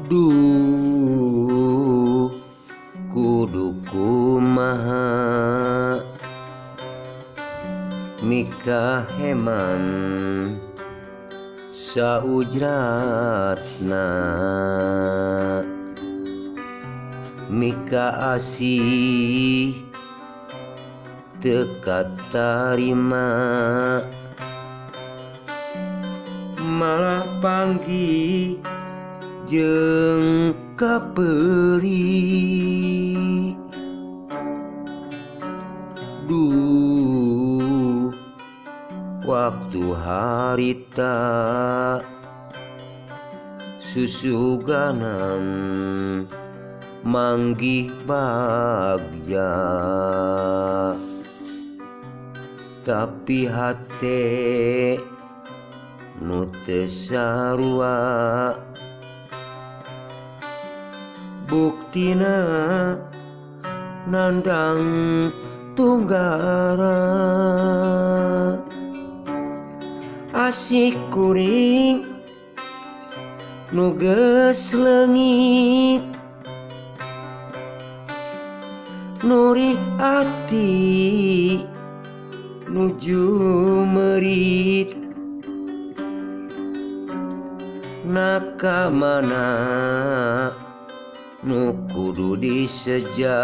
Duh, kudu kumaha mikaheman saujratna, mika asih teu katarima, malah panggih jeung kapeurih. Duh, waktu harita susuganan manggih bagja, tapi hate nu teu sarua. Buktina nandang tunggara. Asih kuring nu geus leungit, nuri ati nuju meurit. Naka mana nu kudu diseja,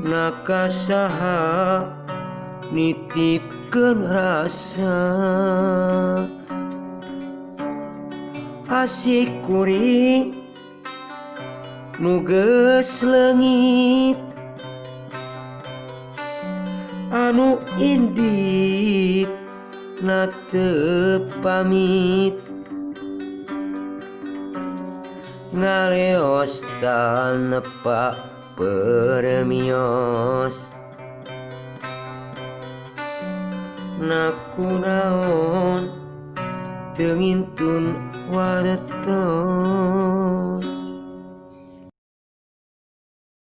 naka saha nitipkeun rasa. Asih kuring nu geus leungit, anu indit na teu pamit, ngaleos tanpa permios. Nakunaon teu ngintun wartos.